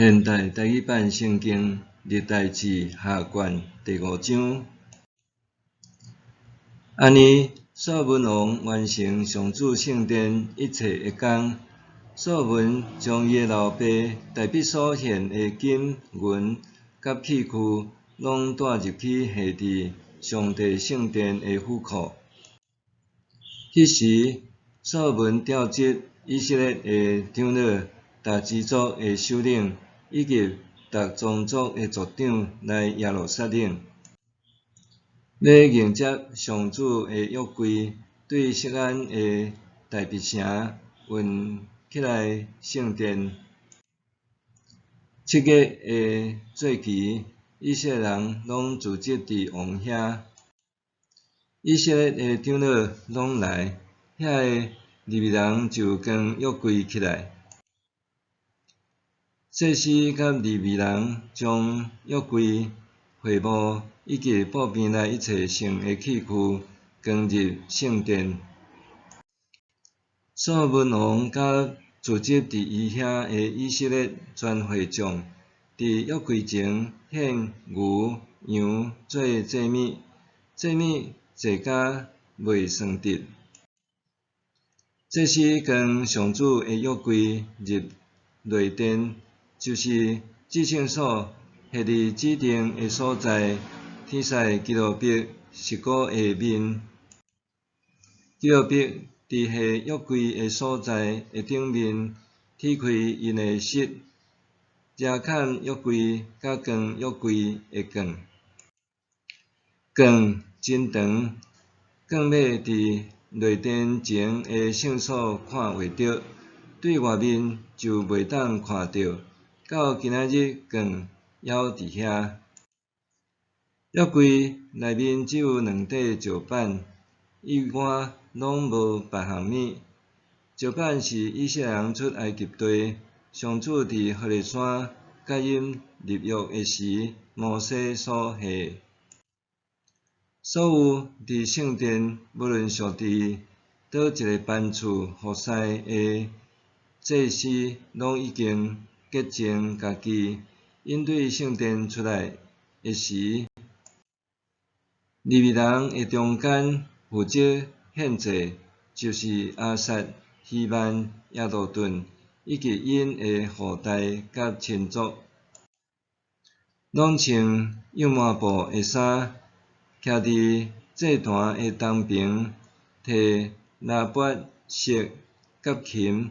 現代台語版聖經歷代志下卷第五章。按呢，所羅門王完成上主聖殿一切的工。所羅門將伊的老爸大衛所獻的金銀佮器具，攏帶入去下佇上帝聖殿的府庫。彼時，所羅門召集以色列的長老、逐支族的首領，以及逐宗族的族長來耶路撒冷，欲迎接上主的約櫃，對錫安的大衛城運起來聖殿。7月的節期，以色列人攏聚集佇王遐。以色列的長老攏來，遐的利未人就扛約櫃起來。祭司佮利未人將約櫃、會幕以及布棚內一切聖的器具扛入聖殿。所羅門王佮聚集佇伊遐的以色列全會眾，佇約櫃前獻牛羊做祭物，祭物祭甲袂算得。祭司扛上主的約櫃入內殿，就是至聖所，彼佇指定的所在，天使基路伯實古的面。基路伯佇下約櫃的所在的頂面，展開𪜶的翼，遮蓋約櫃佮扛約櫃的棍。棍真長，棍尾佇內殿前的聖所看袂著，對外面就袂當看著。到今仔日棍猶佇遐。約櫃內面只有兩塊石板，以外攏無別項物。石板是以色列人出埃及地，上主佇何烈山佮𪜶立約的時，摩西所下的。所有佇聖殿，無論屬佇佗一个班次服侍的祭司，攏已經潔淨家己。𪜶對聖殿出來的時，利未人的中間負責獻祭，就是亞薩、希曼、耶杜頓，以及𪜶的後代佮親族，攏穿羊毛布的衫，徛佇祭壇的東爿，提喇叭、瑟佮琴，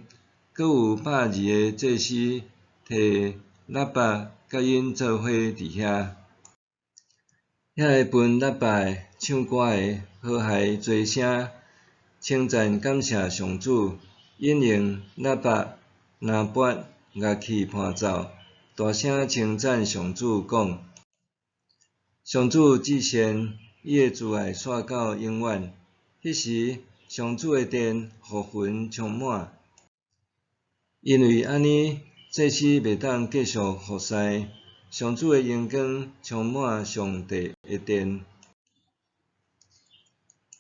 閣有120个祭司提喇叭佮𪜶做伙佇遐。遐个分喇叭的、唱歌的，和諧齊聲，稱讚感謝上主，𪜶用喇叭、藍鈸、樂器伴奏，大聲稱讚上主，講：上主至善，伊的慈愛續到永遠。彼時，上主的殿烏雲充滿。因為按呢，祭司袂當繼續服侍，上主的榮光充滿上帝的殿。